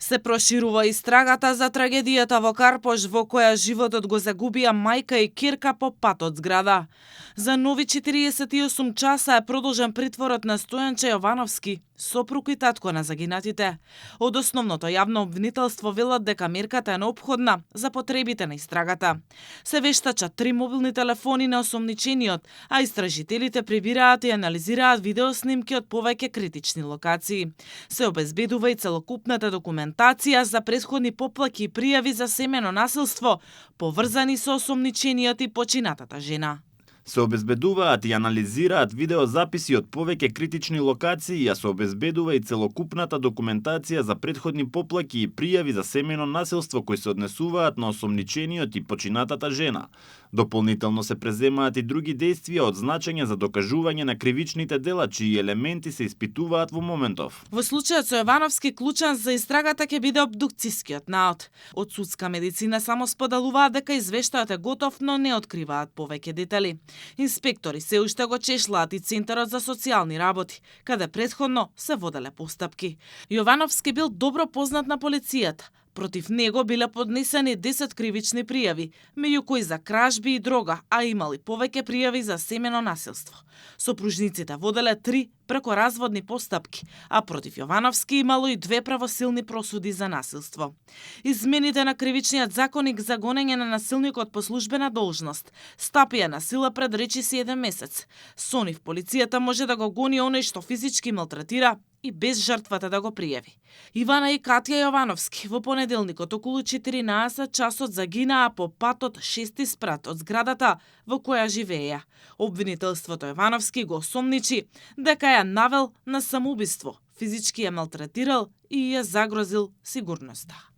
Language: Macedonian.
Се проширува истрагата за трагедијата во Карпош, во која животот го загубија мајка и ќерка по пат од зграда. За нови 48 часа е продолжен притворот на Стојанче Јовановски, сопруг и татко на загинатите. Од основното јавно обвинителство велат дека мерката е неопходна за потребите на истрагата. Се вештачат 3 мобилни телефони на осомничениот, а истражителите прибираат и анализираат видеоснимки од повеќе критични локации. Се обезбедува и целокупната документација за претходни поплаки и пријави за семено насилство, поврзани со осомничениот и починатата жена. Се обезбедуваат и анализираат видеозаписи од повеќе критични локации, а се обезбедува и целокупната документација за претходни поплаки и пријави за семено насилство кои се однесуваат на осомничениот и починатата жена. Дополнително се преземаат и други дејствија од значење за докажување на кривичните дела, чии елементи се испитуваат во моментов. Во случајот со Јовановски клучен за истрагата ќе биде обдукцијскиот наод. Од судска медицина само споделуваат дека извештајот е готов, но не откриваат повеќе детали. Инспектори се уште го чешлаат и Центарот за социјални работи, каде претходно се воделе постапки. Јовановски бил добро познат на полицијата. Против него биле поднесени 10 кривични пријави, меѓу кои за кражби и дрога, а имали повеќе пријави за семено насилство. Сопружниците воделе 3 бракоразводни постапки, а против Јовановски имало и 2 правосилни просуди за насилство. Измените на кривичниот законник за гонење на насилникот по службена должност стапија на сила пред речиси 1 месец. Со нив полицијата може да го гони оној што физички малтретира и без жртвата да го пријави. Ивана и Катја Јовановски во понеделникот околу 14 часот загинаа по патот 6 спрат од зградата во која живееја. Обвинителството Јовановски го осомничи дека ја навел на самоубиство, физички ја малтретирал и ја загрозил сигурноста.